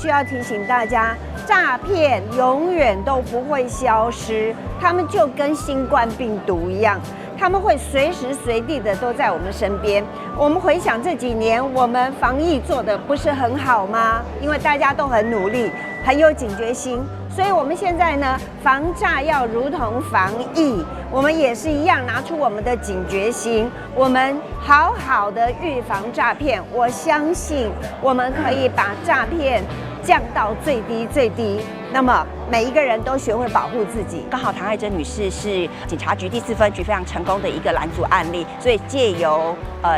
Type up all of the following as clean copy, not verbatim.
須要提醒大家，詐騙永遠都不會消失，他們就跟新冠病毒一樣，他們會隨時隨地的都在我們身邊。我們回想這幾年，我們防疫做得不是很好嗎？因為大家都很努力，很有警覺心，所以我們現在呢，防詐要如同防疫，我們也是一樣，拿出我們的警覺心，我們好好的預防詐騙。我相信我們可以把詐騙降到最低最低。那麼每一個人都學會保護自己。剛好唐愛珍女士是警察局第四分局非常成功的一個攔阻案例，所以借由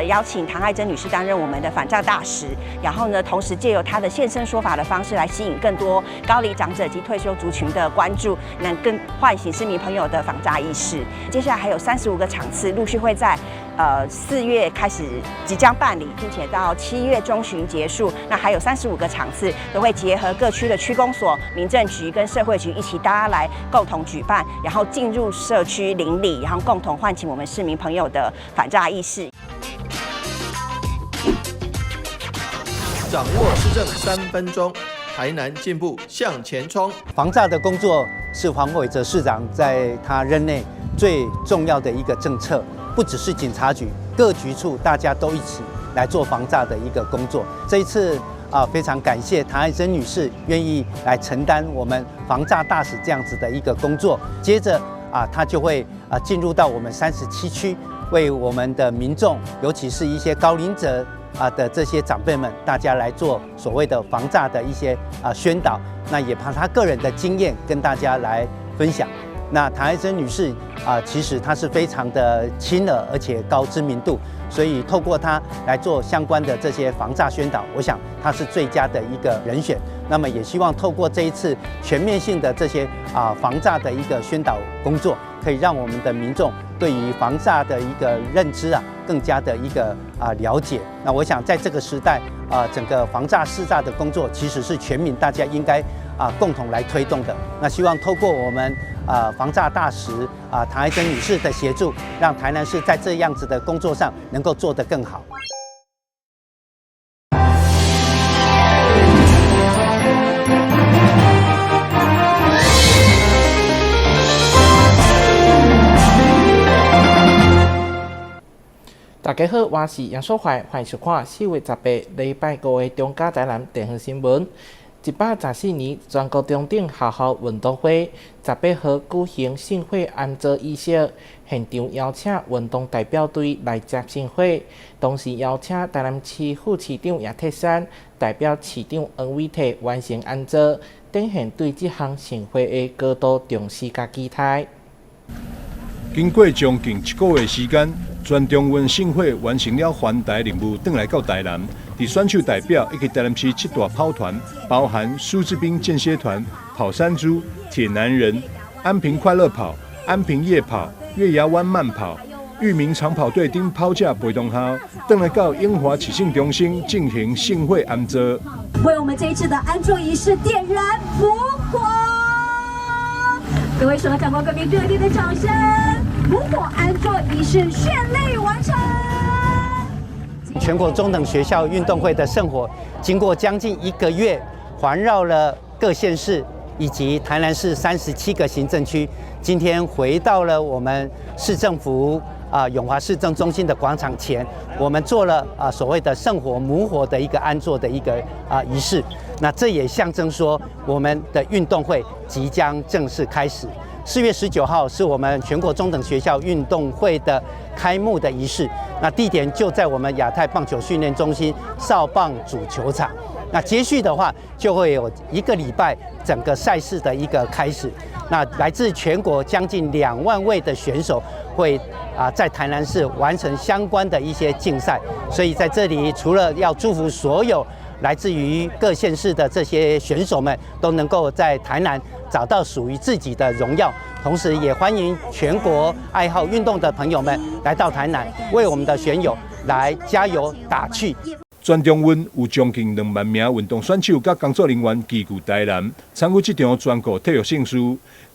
邀請唐愛珍女士擔任我們的反詐大使，然後呢，同時借由她的現身說法的方式來吸引更多高齡長者及退休族群的關注，能更喚醒市民朋友的防詐意識。接下來還有35個場次陸續會在4月開始即將辦理，並且到7月中旬結束。那還有三十五個場次都會結合各區的區公所、民政局跟社會局一起，大家來共同舉辦，然後進入社區鄰里，然後共同喚起我們市民朋友的反詐意識。掌握市政3分鐘，台南進步向前衝。防詐的工作是黃偉哲市長在他任內最重要的一個政策。不只是警察局，各局處大家都一起來做防詐的一個工作。這一次啊，非常感謝唐愛珍女士願意來承擔我們防詐大使這樣子的一個工作。接着啊，她就會啊進入到我們37區，為我們的民眾，尤其是一些高齡者啊的這些長輩們，大家來做所謂的防詐的一些啊宣導。那也把她個人的經驗跟大家來分享。那唐愛珍女士啊，其實她是非常的親和，而且高知名度，所以透過她來做相關的這些防詐宣導，我想她是最佳的一個人選。那麼也希望透過這一次全面性的這些啊防詐的一個宣導工作，可以讓我們的民眾對於防詐的一個認知啊，更加的一個啊了解。那我想在這個時代啊，整個防詐識詐的工作其實是全民大家應該啊共同來推動的。那希望透過我們啊防詐大使啊唐愛珍女士的協助，讓台南市在這樣子的工作上能夠做得更好。大家好，我是楊淑懷，歡迎收看4月18禮拜五的中嘉台南地方新聞。114年全國中等學校運動會18號舉行聖火安座儀式，現場邀請運動代表隊來接聖火，同時邀請台南市副市長葉鐵珊代表市長黃偉哲完成安座，展現對這項盛會的高度重視佮期待。經過將近一個月時間，全中運聖火完成了環台任務，轉來到台南。佇選手代表以及台南市七大跑團，包含蘇志斌間歇團、跑山豬、鐵男人、安平快樂跑、安平夜跑、月牙灣慢跑、裕民長跑隊等跑者陪同下，轉來到永華啟勝中心進行聖火安座。為我們這一次的安座儀式點燃母火，各位首長官貴賓熱烈的掌聲！母火安座儀式順利完成。全國中等學校運動會的聖火，經過將近一個月，環繞了各縣市以及台南市37個行政區，今天回到了我們市政府啊永華市政中心的廣場前，我們做了啊所謂的聖火母火的一個安座的一個啊儀式。那這也象徵說，我們的運動會即將正式開始。4月19號是我們全國中等學校運動會的開幕的儀式，那地點就在我們亞太棒球訓練中心少棒主球場。那接續的話，就會有一個禮拜整個賽事的一個開始。那來自全國將近2萬位的選手會啊在台南市完成相關的一些競賽，所以在這裡除了要祝福所有來自於各縣市的這些選手們都能夠在台南找到屬於自己的榮耀，同時也歡迎全國愛好運動的朋友們來到台南，為我們的選友來加油打氣。全中運有將近2萬名運動選手佮工作人員齊聚台南，參與這場全國體育盛事。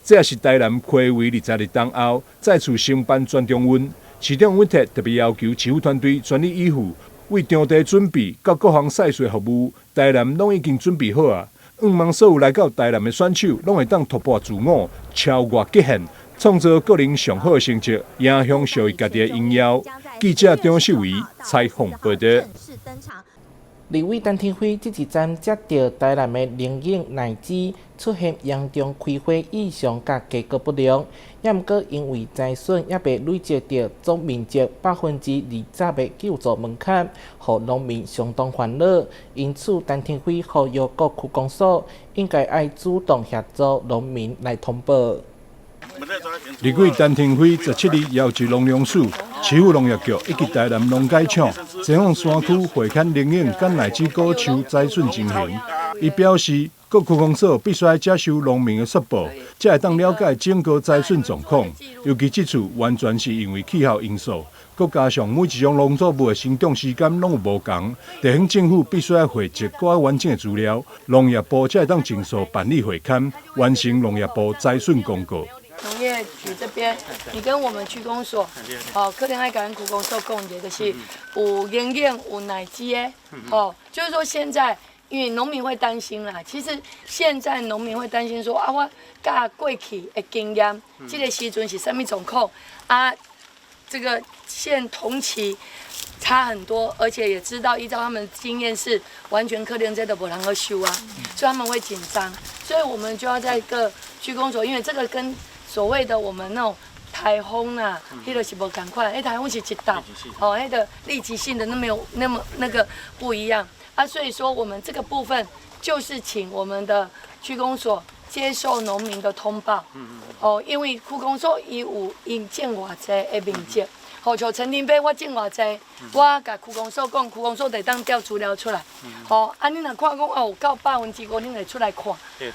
這也是台南睽違22冬後再次承辦全中運。市長尹鐵特別要求市府團隊全力以赴，為場地準備佮各項賽事服務，台南攏已經準備好啊。向望所有來到台南的選手，攏會當突破自我，超越極限，創造個人上好的成績，迎向屬於家己的榮耀。記者張秀維採訪報導。立委陳亭妃這一站接著台南的龍眼奶子出現嚴重開花異常佮結果不良，也毋過因為災損猶未累積著總面積20%的救助門檻，予農民相當煩惱。因此，陳亭妃呼籲各區公所應該愛主動協助農民來通報。立委陳亭妃17日邀集農糧署、市府農業局以及台南農改場，前往山區會勘龍眼佮奶子果樹災損情形。伊表示，各區公所必須愛接受農民的說報，才會當了解整個災損狀況。尤其這次完全是因為氣候因素，閣加上每一種農作物的生長時間攏有無仝，地方政府必須愛匯集較完整的資料，農業部才會當盡速辦理會勘，完成農業部災損公告。農業局這邊，你跟我們區公所，哦，可能愛共區公所講一下，就是有龍眼有奶子的，哦，就是說現在，因為農民會擔心啦。其實現在農民會擔心說，啊，我佮過去的經驗，這個時陣是啥物狀況？啊，這個現同期差很多，而且也知道依照他們經驗是完全可能這都無人好收啊，所以他們會緊張。所以我們就要在各區公所，因為這個跟所謂的我們那種颱風啊，彼個是無仝款，彼颱風是一道，哦，彼個立即性的那沒有那麼那個不一樣啊，所以說我們這個部分就是請我們的區公所接受農民的通報，哦，因為區公所伊有𪜶種偌濟的面積，好像陳亭妃我種偌濟，我共區公所講，區公所就會當調資料出來，吼，啊，恁若看講哦，有到5%，恁會出來看，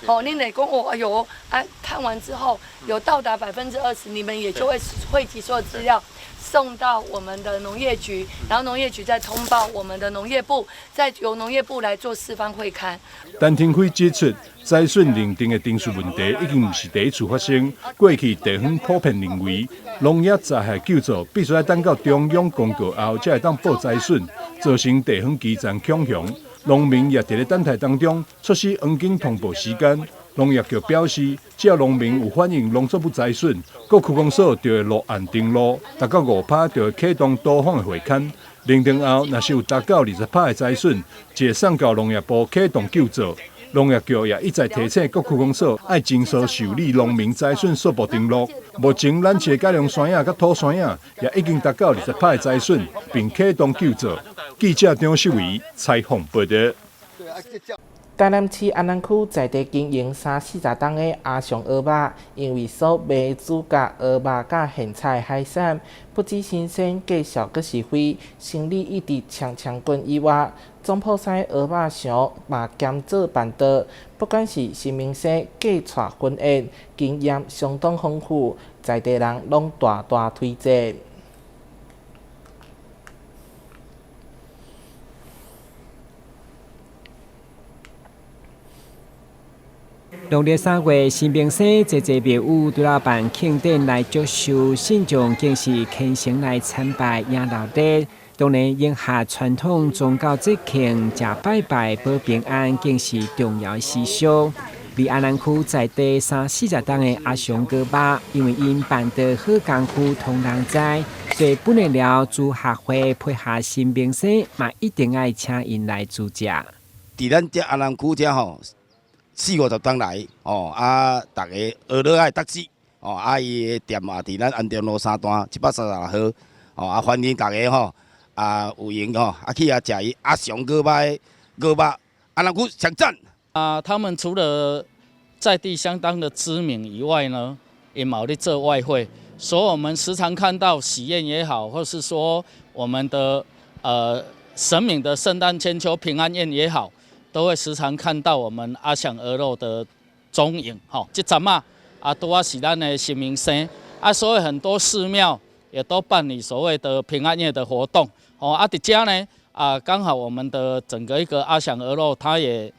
吼，恁會講哦，哎喲，啊，看完之後有到達20%，你們也就會匯集所有資料送到我們的農業局，然後農業局再通報我們的農業部，再由農業部來做四方會勘。陳亭妃指出，災損認定的程序問題已經毋是第一次發生。過去地方普遍認為，農業災害救助必須愛等到中央公告後，才會當報災損，造成地方基層恐慌。農民也佇咧等待當中，錯失黃金通報時間。農業局表示，只要農民有反映農作物災損，各區公所就會落案登錄，達到5%就會啟動多方的會勘。認定後，若是有達到20%的災損，就會送到農業部啟動救助。農業局也一再提醒各區公所，愛盡速受理農民災損說報登錄。目前，咱市改良山野佮土山野也已經達到20%的災損，並啟動救助。記者張秀維採訪報導。台南市安南區在地經營三四十冬的阿祥蚵肉，因為所賣主角蚵肉佮現採海產，不只新鮮，價數閣實惠，生意一直強強滾以外，總鋪師蚵肉祥嘛兼做辦桌，不管是新明星嫁娶婚宴，經驗相當豐富，在地人攏大大推薦。農曆3月，新明星濟濟廟宇除了辦慶典來祝壽，信眾更是虔誠來參拜迎老日。當然，迎合傳統宗教節慶，食拜拜保平安，更是重要的習俗。佇安南區在地三四十冬的阿祥蚵肉，因為𪜶辦桌好工夫，予人知，所以本來了主合會配合新明星，嘛一定愛請𪜶來煮食。佇咱遮安南區遮吼。四五十冬來，哦啊，逐家蚵仔的特色，哦啊，伊的店也佇咱安中路三段736號，哦啊，歡迎逐家吼，啊有閒吼，啊去遐食伊阿祥蚵肉的蚵肉，安南區上讚。啊，他們除了在地相當的知名以外呢，也嘛有咧做外匯，所以我們時常看到喜宴也好，或是說我們的神明的聖誕千秋平安宴也好。都會時常看到我們阿祥鵝肉的蹤影，吼，這陣仔啊，拄仔是咱的神明生，啊，所以很多寺廟也都辦理所謂的平安夜的活動，哦，啊，佇遮呢，啊，剛好我們的整個一個阿祥鵝肉，它也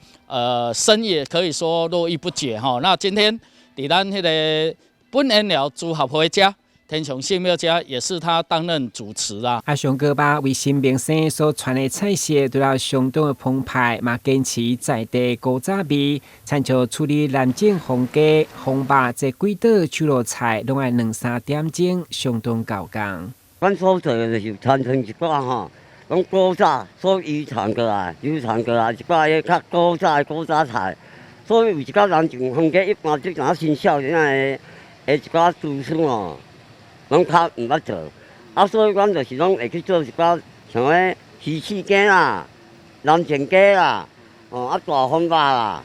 生意可以說絡繹不絕，吼。那今天佇咱彼個本緣寮組合會遮，天上聖廟遮也是他擔任主持啦。阿雄哥爸為新明星所傳的菜色，除了相當的澎湃，嘛堅持在地古早味，親像處理南靖黃雞、紅肉這幾道手路菜，攏愛兩三點鐘，相當夠工。阮所做的就是傳承一寡吼，攏古早所遺傳過來、流傳過來一寡彼較古早的古早菜，所以有一寡人像黃雞，一般這陣新少年的的一寡廚師吼，攏較毋捌做，啊，所以阮就是攏會去做一寡像彼魚翅羹啦、南靖雞啦，哦，啊大風肉啦，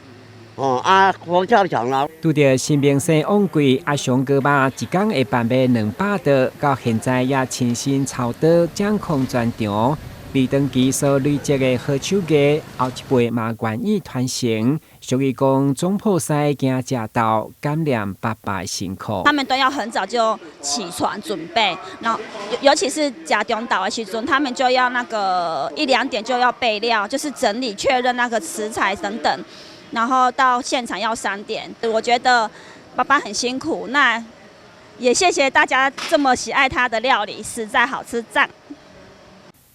哦，啊佛跳牆啦。拄著新明星旺季，阿雄哥爸一工會辦欲200道，到現在也親身操刀掌控全場。而長期所累積的好手藝，後一輩嘛願意傳承。俗語講，總鋪師驚食豆，感念爸爸的辛苦。他們都要很早就起床準備，然後尤其是食中晝的時陣，他們就要那個一兩點就要備料，就是整理確認那個食材等等，然後到現場要3點。我覺得爸爸很辛苦，那也謝謝大家這麼喜愛他的料理，實在好吃，讚。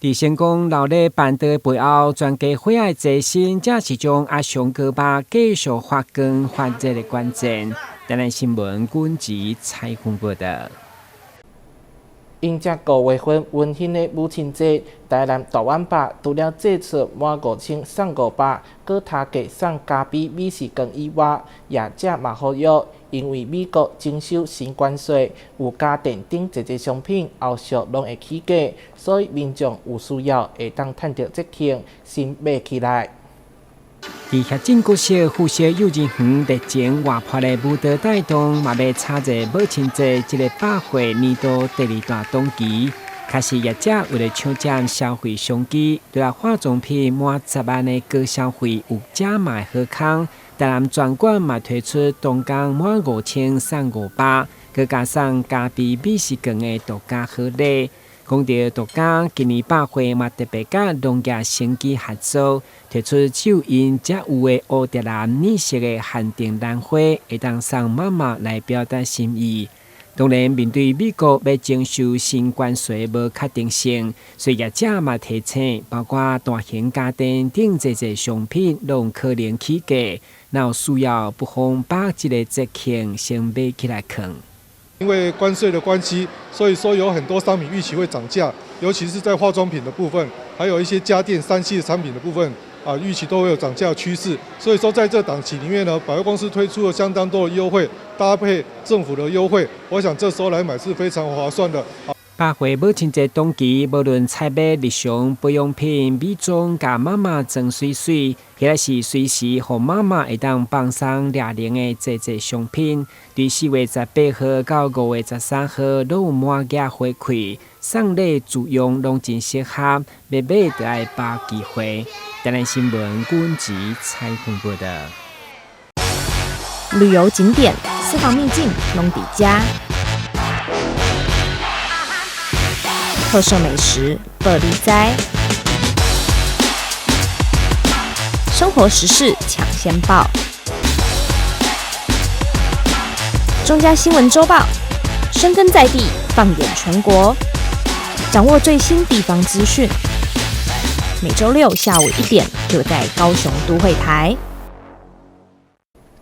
佇成功鬧熱辦桌的背後，全家伙仔的齊心，才是將阿雄哥爸繼續發光發熱的關鍵。台南新聞軍籍採訪報道。迎接5月份溫馨的母親節，台南大碗百除了祭出滿5000送500，閣加價送咖啡美食羹以外，業者嘛呼籲，因為美國徵收新關稅，有家電等濟濟商品後續攏會起價，所以民眾有需要會當趁著節慶先買起來。佇協進國小附設幼兒園熱情活潑的舞蹈帶動，嘛欲插熱母親節這个百貨年度第二大檔期。開始業者為了搶佔消費商機，除了化妝品滿10萬的高消費有加碼好康，台南全館嘛推出當工滿5000送500，閣加送咖啡美食券的獨家好禮。講到獨家，今年百貨嘛特別佮農業生機合作，推出只有𪜶才有的蝴蝶蘭綠色的限定蘭花，會當送媽媽來表達心意。當然，面對美國欲徵收新關稅無確定性，所以業者嘛提醒，包括大型家電等濟濟商品，攏可能起價。若有需要，不妨把這個節慶先買起來囥。因為關稅的關係，所以說有很多商品預期會漲價，尤其是在化妝品的部分，還有一些家電、3C 的產品的部分，啊，預期都會有漲價趨勢。所以說，在這檔期裡面呢，百貨公司推出了相當多的優惠，搭配政府的優惠，我想這時候來買是非常划算的。百貨母親節檔期，無論採買日常保養品、美妝，共媽媽裝媠媠，或者是隨時予媽媽會當放鬆掠零的濟濟商品，對4月18號到5月13號，攏有滿額回饋，送禮自用攏真適合，欲買就愛把握機會。台南新聞軍籍採訪報道。旅遊景點、私房秘境，攏佇遮。特色美食，報你知；生活時事搶先報，中嘉新聞週報，深耕在地，放眼全國，掌握最新地方資訊。每週六下午1點，就在高雄都會台。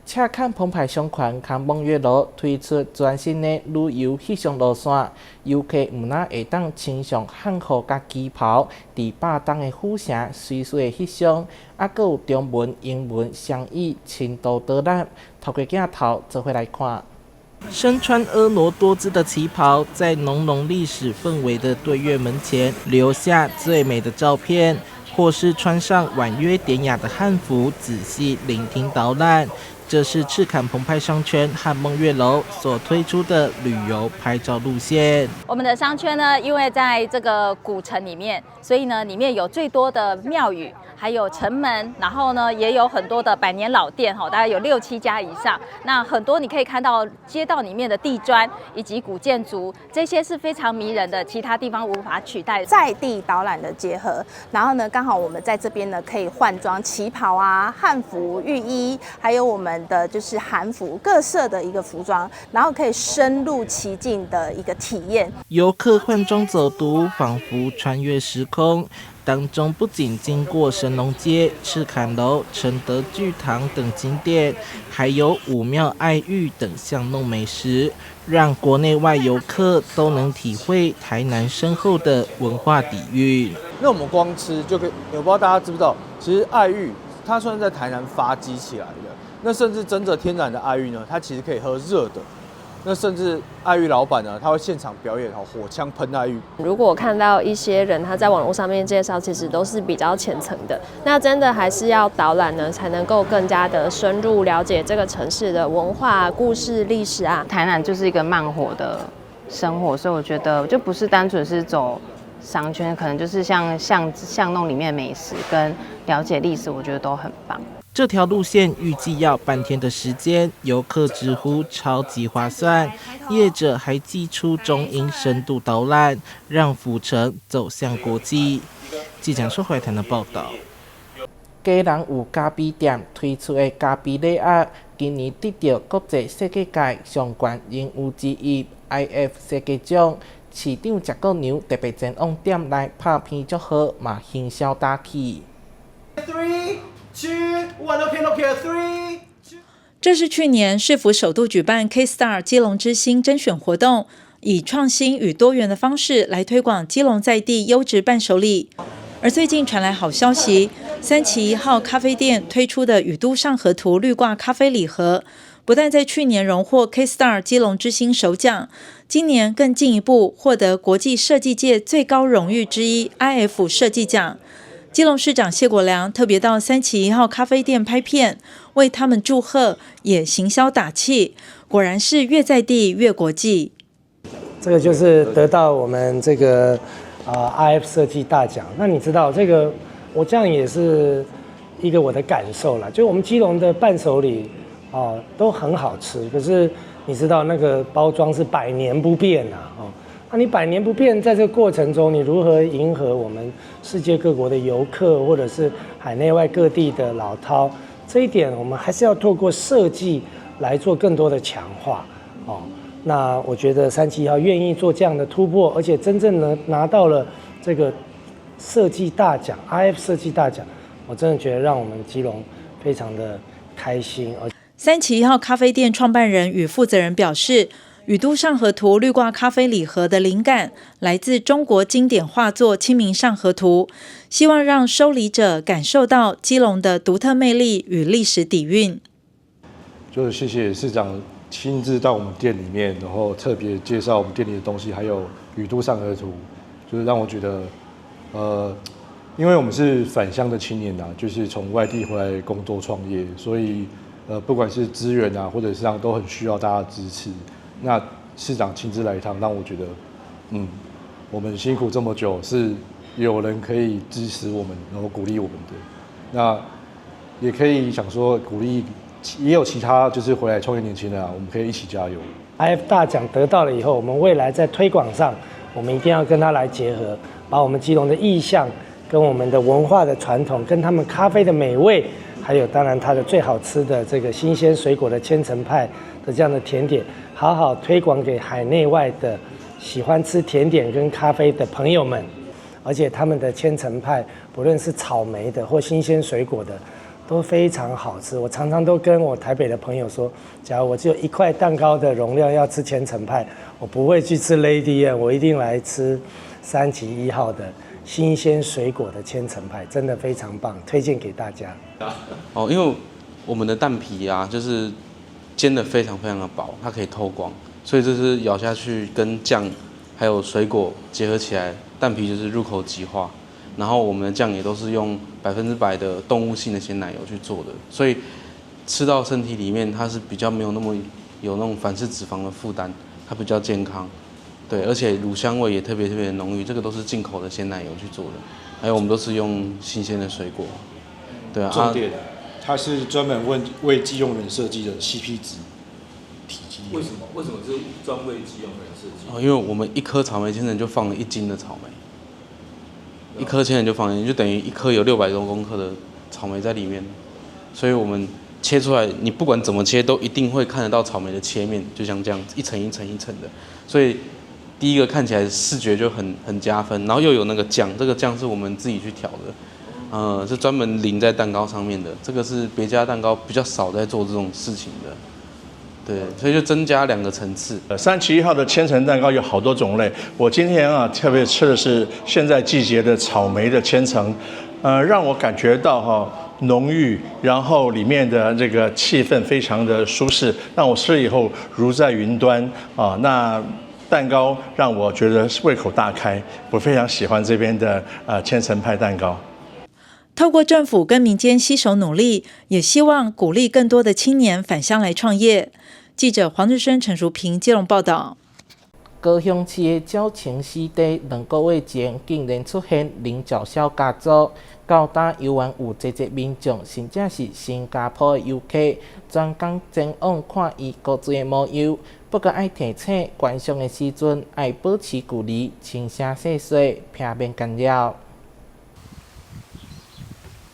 赤崁澎湃商圈佮望月樓推出全新的旅遊翕相路線，遊客毋但會當穿上漢服佮旗袍，佇百冬的府城媠媠的翕相，猶閣有中文、英文雙語深度導覽，透過鏡頭做伙來看。身穿婀娜多姿的旗袍，在濃濃歷史氛圍的對月門前留下最美的照片，或是穿上婉約典雅的漢服，仔細聆聽導覽。這是赤崁澎湃商圈和夢月樓所推出的旅遊拍照路線。我們的商圈呢，因為在這個古城裡面，所以呢，裡面有最多的廟宇，還有城門，然後呢也有很多的百年老店哈，大概有六七家以上。那很多你可以看到街道裡面的地磚以及古建築，這些是非常迷人的，其他地方無法取代。在地導覽的結合，然後呢，剛好我們在這邊呢可以換裝旗袍啊、漢服、浴衣，還有我們的就是韓服各色的一個服裝，然後可以深入其境的一個體驗。遊客換裝走讀，仿佛穿越時空。當中不僅經過神農街、赤崁樓、承德聚堂等景點，還有武廟愛玉等巷弄美食，讓國內外遊客都能體會台南深厚的文化底蘊。那我們光吃就可以，我不知道大家知不知道，其實愛玉它算是在台南發跡起來的。那甚至真的天然的愛玉呢，它其實可以喝熱的。那甚至愛玉老闆呢，他會現場表演火槍噴愛玉。如果看到一些人他在網絡上面介紹，其實都是比較淺層的。那真的還是要導覽呢，才能夠更加的深入了解這個城市的文化、故事、歷史啊。台南就是一個慢活的生活，所以我覺得就不是單純是走商圈，可能就是像巷弄裡面的美食跟了解歷史，我覺得都很棒。這條路線預計要半天的時間，遊客直呼超級划算。業者還祭出中英深度導覽，讓府城走向國際。記者蘇懷談的報道。基隆有咖啡店推出的咖啡禮盒，今年得到國際設計界上懸榮譽之一 IF 設計獎。市長謝國樑特別前往店內拍片祝賀，嘛行銷打氣。 Three, two, one, okay, okay, three. 這是去年市府首度舉辦 K Star 基隆之星甄選活動，以創新與多元的方式來推廣基隆在地優質伴手禮。而最近傳來好消息，三旗一號咖啡店推出的雨都上河圖濾掛咖啡禮盒，不但在去年榮獲 K Star 基隆之星首獎，今年更進一步獲得國際設計界最高榮譽之一 IF 設計獎。基隆市長謝國樑特別到三旗一號咖啡店拍片，為他們祝賀，也行銷打氣。果然是越在地越國際。這個就是得到我們這個IF 設計大獎。那你知道這個，我這樣也是一個我的感受啦。就我們基隆的伴手禮哦都很好吃，可是你知道那個包裝是百年不變啊哦。那你百年不變，在這個過程中，你如何迎合我們世界各國的遊客，或者是海內外各地的老饕？這一點，我們還是要透過設計來做更多的強化哦。那我覺得三旗一號願意做這樣的突破，而且真正呢拿到了這個設計大獎 IF 設計大獎，我真的覺得讓我們基隆非常的開心。三旗一號咖啡店創辦人與負責人表示，雨都上河圖濾掛咖啡禮盒的靈感來自中國經典畫作《清明上河圖》，希望讓收禮者感受到基隆的獨特魅力與歷史底蘊。就是謝謝市長親自到我們店裡面，然後特別介紹我們店裡的東西，還有雨都上河圖，就是讓我覺得，因為我們是返鄉的青年啊，就是從外地回來工作創業，所以不管是資源啊，或者是上都很需要大家支持。那市長親自來一趟，讓我覺得，我們辛苦這麼久，是有人可以支持我們，然後鼓勵我們的。那也可以想說鼓勵，也有其他就是回來創業年輕人啊，我們可以一起加油。 IF 大獎得到了以後，我們未來在推廣上，我們一定要跟他來結合，把我們基隆的意象、跟我們的文化的傳統、跟他們咖啡的美味，還有當然它的最好吃的這個新鮮水果的千層派的這樣的甜點，好好推廣給海內外的喜歡吃甜點跟咖啡的朋友們。而且他們的千層派，不論是草莓的或新鮮水果的，都非常好吃。我常常都跟我台北的朋友說，假如我只有一塊蛋糕的容量要吃千層派，我不會去吃 Lady M，我一定來吃三旗一號的新鮮水果的千層派，真的非常棒，推薦給大家。哦，因為我們的蛋皮啊，就是煎得非常非常的薄，它可以透光，所以就是咬下去跟醬還有水果結合起來，蛋皮就是入口即化。然後我們的醬也都是用100%的動物性的鮮奶油去做的，所以吃到身體裡面它是比較沒有那麼有那種反式脂肪的負擔，它比較健康。對，而且乳香味也特別特別濃郁，這個都是進口的鮮奶油去做的，還有我們都是用新鮮的水果。對啊，重點，它是專門為基隆人設計的 CP 值體積。為什麼？為什麼是專為基隆人設計？哦，因為我們一顆草莓千層就放了1斤的草莓，一顆千層就放一斤，就等於一顆有600多公克的草莓在裡面，所以我們切出來，你不管怎麼切，都一定會看得到草莓的切面，就像這樣子一層一層一層的。所以第一個看起來視覺就很加分，然後又有那個醬，這個醬是我們自己去調的，是專門淋在蛋糕上面的。這個是別家蛋糕比較少在做這種事情的，對，所以就增加兩個層次。31號的千層蛋糕有好多種類，我今天啊特別吃的是現在季節的草莓的千層，讓我感覺到哈濃郁，然後裡面的這個氣氛非常的舒適，讓我吃了以後如在雲端啊。那蛋糕讓我覺得胃口大開，我非常喜歡這邊的千層派蛋糕。透過政府跟民間攜手努力，也希望鼓勵更多的青年返鄉來創業。記者黃日升、陳淑平基隆報道。高雄市的鳥情濕地2個月前竟然出現領角鴞家族，到今猶原有濟濟民眾，甚至是新加坡的遊客，專工前往看伊古錐的模樣。不過愛提醒，觀賞的時陣愛保持距離，輕聲細說，避免干擾。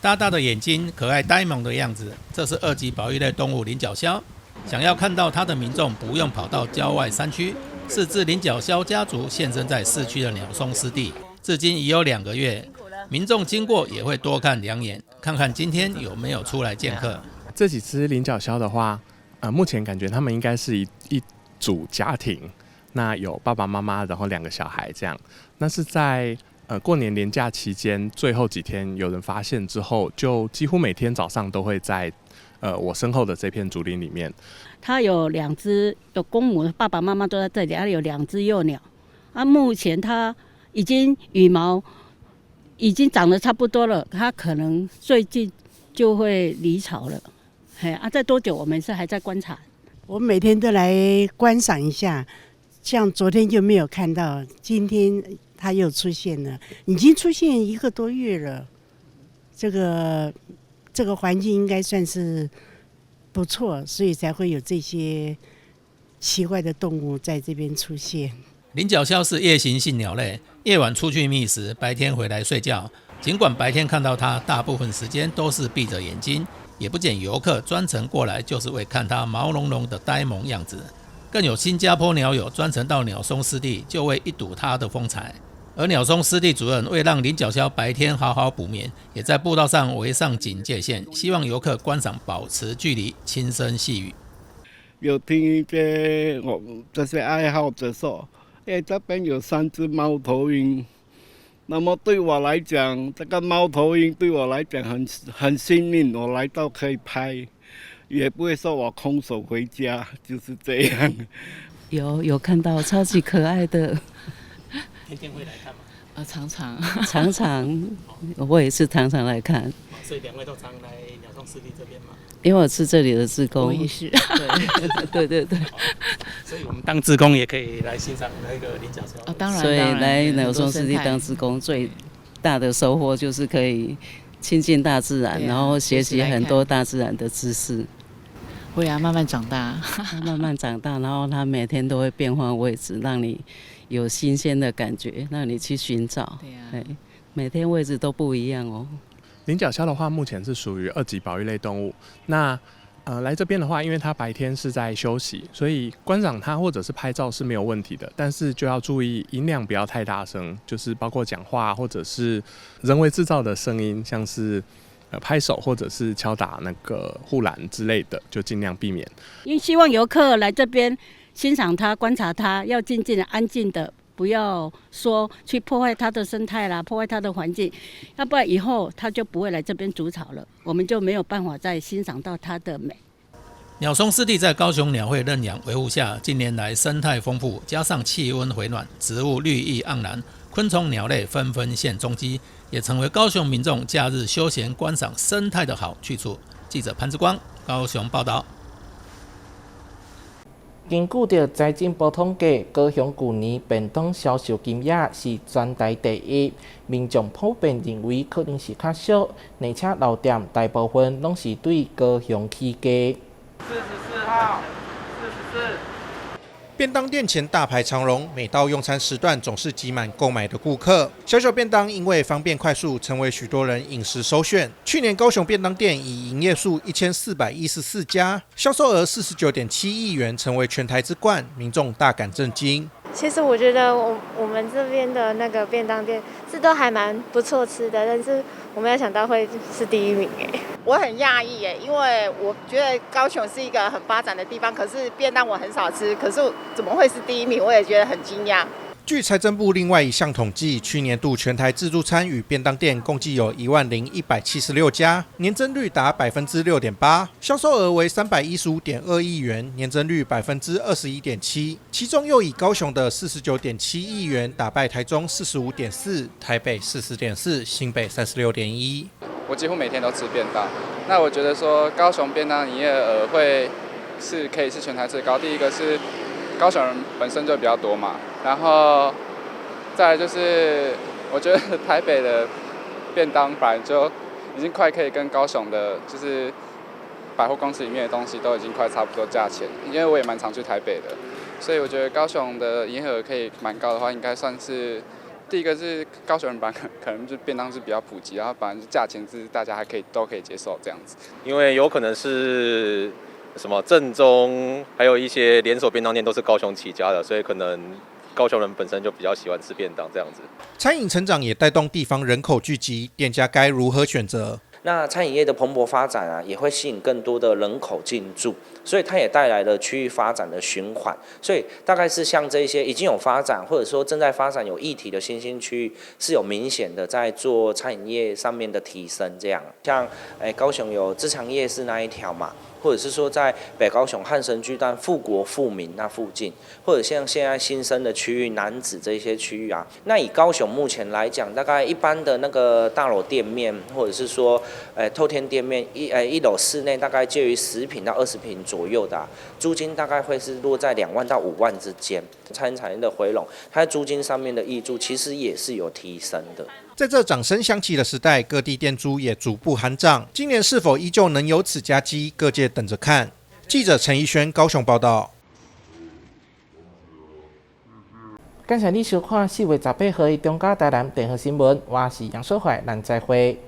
大大的眼睛，可愛呆萌的樣子，這是二級保育類動物領角鴞。想要看到它的民眾，不用跑到郊外山區。四隻領角鴞家族現身在市區的鳥松濕地，至今已有2個月。民眾經過也會多看兩眼，看看今天有沒有出來見客。這幾隻領角鴞的話，目前感覺他們應該是一組家庭，那有爸爸媽媽，然後兩個小孩這樣。那是在過年連假期間最後幾天，有人發現之後，就幾乎每天早上都會在我身後的這片竹林裡面。它有兩隻，有公母，爸爸媽媽都在這裡，還有兩隻幼鳥。啊，目前它已經羽毛已經長得差不多了，它可能最近就會離巢了。嘿，啊，再多久我們是還在觀察。我每天都來觀賞一下，像昨天就沒有看到，今天它又出現了，已經出現一個多月了。這個環境應該算是不錯，所以才會有這些奇怪的動物在這邊出現。領角鴞是夜行性鳥類，夜晚出去覓食，白天回來睡覺。儘管白天看到它，大部分時間都是閉着眼睛，也不見遊客專程過來就是為看它毛茸茸的呆萌樣子。更有新加坡鳥友專程到鳥松濕地，就為一睹它的風采。而鳥松濕地主任為讓領角鴞白天好好補眠，也在步道上圍上警戒線，希望遊客觀賞保持距離，輕聲細語。有聽一些我這些愛好者說，哎，這邊有三隻貓頭鷹。那麼對我來講，這個貓頭鷹對我來講很幸運，我來到可以拍，也不會說我空手回家，就是這樣。有看到超級可愛的。天天會來看嗎？啊，常常，常常，我也是常常來看。所以兩位都常來鳥松濕地這邊嗎？因為我是這裡的志工。我也是。對對對。所以我們當志工也可以來欣賞那個領角鴞。哦，當然。所以來鳥松濕地當志工最大的收穫就是可以親近大自然，然後學習很多大自然的知識。會啊，慢慢長大。慢慢長大，然後它每天都會變換位置，讓你有新鮮的感覺，讓你去尋找。對啊。每天位置都不一樣哦。領角鴞的話，目前是屬於二級保育類動物。那來這邊的話，因為它白天是在休息，所以觀賞它或者是拍照是沒有問題的。但是就要注意音量不要太大聲，就是包括講話或者是人為製造的聲音，像是拍手或者是敲打那個護欄之類的，就盡量避免。因為希望遊客來這邊欣賞它、觀察它，要靜靜的、安靜的。不要說去破壞它的生態啦，破壞它的環境，要不然以後它就不會來這邊築巢了，我們就沒有辦法再欣賞到它的美。鳥松濕地在高雄鳥會認養維護下，近年來生態豐富，加上氣溫回暖，植物綠意盎然，昆蟲鳥類紛紛現蹤跡，也成為高雄民眾假日休閒觀賞生態的好去處。記者潘志光高雄報道。根據著財政部統計，高雄舊年便當銷售金額是全台第一，民眾普遍認為可能是較俗，而且老店大部分攏是對高雄起家。44號，44。便當店前大排長龍，每到用餐時段總是擠滿購買的顧客。小小便當因為方便快速，成為許多人飲食首選。去年高雄便當店以營業數1414家，銷售額49.7億元，成為全台之冠，民眾大感震驚。其實我覺得我們這邊的那個便當店是都還蠻不錯吃的，但是我沒有想到會是第一名哎。我很訝異哎，因為我覺得高雄是一個很發展的地方，可是便當我很少吃，可是怎麼會是第一名？我也覺得很驚訝。據財政部另外一項統計，去年度全台自助餐與便當店共計有10076家，年增率達6.8%，銷售額為315.2億元，年增率21.7%。其中又以高雄的49.7億元打敗台中45.4，台北40.4，新北36.1。我幾乎每天都吃便當，那我覺得說高雄便當營業額會是可以是全台最高。第一個是高雄人本身就比較多嘛。然後，再來就是，我覺得台北的便當本來就已經快可以跟高雄的，就是百貨公司裡面的東西都已經快差不多價錢。因為我也蠻常去台北的，所以我覺得高雄的營業額可以蠻高的話，應該算是第一個是高雄人本來可能就便當是比較普及，然後本來就價錢是大家還可以都可以接受這樣子。因為有可能是什麼正宗，還有一些連鎖便當店都是高雄起家的，所以可能。高雄人本身就比較喜歡吃便當這樣子。餐飲成長也帶動地方人口聚集，店家該如何選擇？那餐飲業的蓬勃發展啊，也會吸引更多的人口進駐，所以它也帶來了區域發展的循環。所以大概是像這些已經有發展，或者說正在發展有議題的新興區域，是有明顯的在做餐飲業上面的提升。這樣，像高雄有自強夜市那一條嘛，或者是說在北高雄漢神巨蛋富國富民那附近，或者像現在新生的區域楠梓這些區域啊。那以高雄目前來講，大概一般的那個大樓店面，或者是說透天店面一樓室內大概介於10坪到20坪左右的，租金大概會是落在2萬到5萬之間。餐飲產業的回籠，它在租金上面的挹注其實也是有提升的。在這掌聲響起的時代，各地店租也逐步喊漲。今年是否依舊能有此佳績？各界等着看。記者陳奕軒高雄報道。感謝你收看4月18號的中嘉台南電視新聞，我是楊淑懷，咱再會。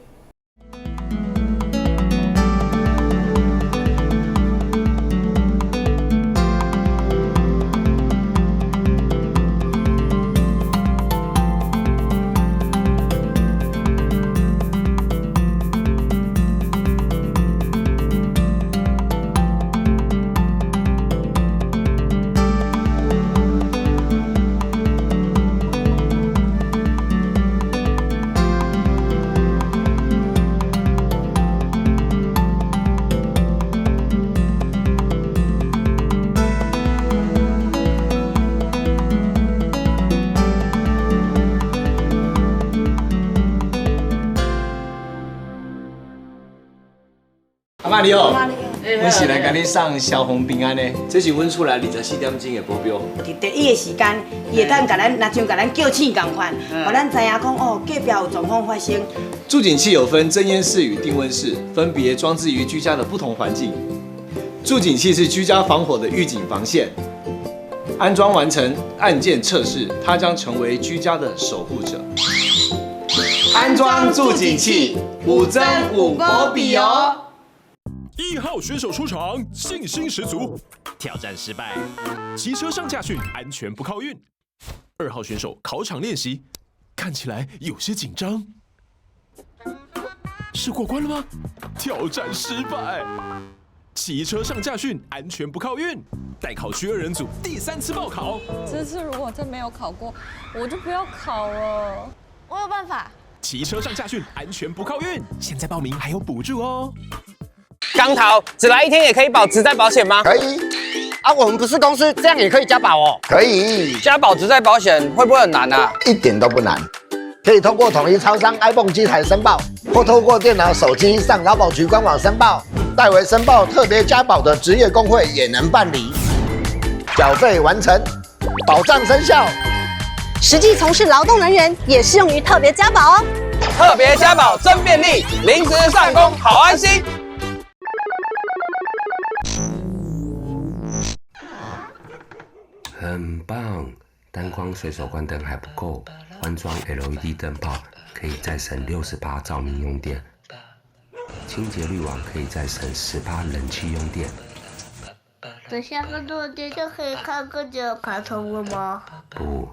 阿媽你好，阮是來共你送消防平安的，這是阮厝內24點鐘的保鏢。佇第一个時間，伊會當共咱，若像共咱叫醒仝款，予咱知影講哦，隔壁有狀況發生。住警器有分偵煙室與定溫室，分別裝置於居家的不同環境。住警器是居家防火的預警防線，安裝完成按鍵測試，它將成為居家的守護者。安裝住警器，有真有保庇哦。1號選手出場，信心十足，挑戰失敗，騎車上駕訓，安全不靠運。2號選手考場練習，看起來有些緊張，是過關了嗎？挑戰失敗，騎車上駕訓，安全不靠運。待考區2人組第3次報考，這次如果真沒有考過，我就不要考了。我有辦法。騎車上駕訓，安全不靠運，現在報名還有補助哦。光頭，只來一天也可以保職災保險嗎？可以。啊，我們不是公司，這樣也可以加保哦。可以。加保職災保險會不會很難啊？一點都不難，可以通過統一超商 iPhone 機台申報，或透過電腦、手機上勞保局官網申報，代為申報特別加保的職業工會也能辦理。缴费完成，保障生效。实际从事劳动人员也适用于特别加保哦。特别加保真便利，临时上工好安心。很棒，单光随手关灯还不够，换装 LED 灯泡可以再省60%照明用电，清洁滤网可以再省10%冷气用电。等下个落地就可以看更久的卡通了吗？不。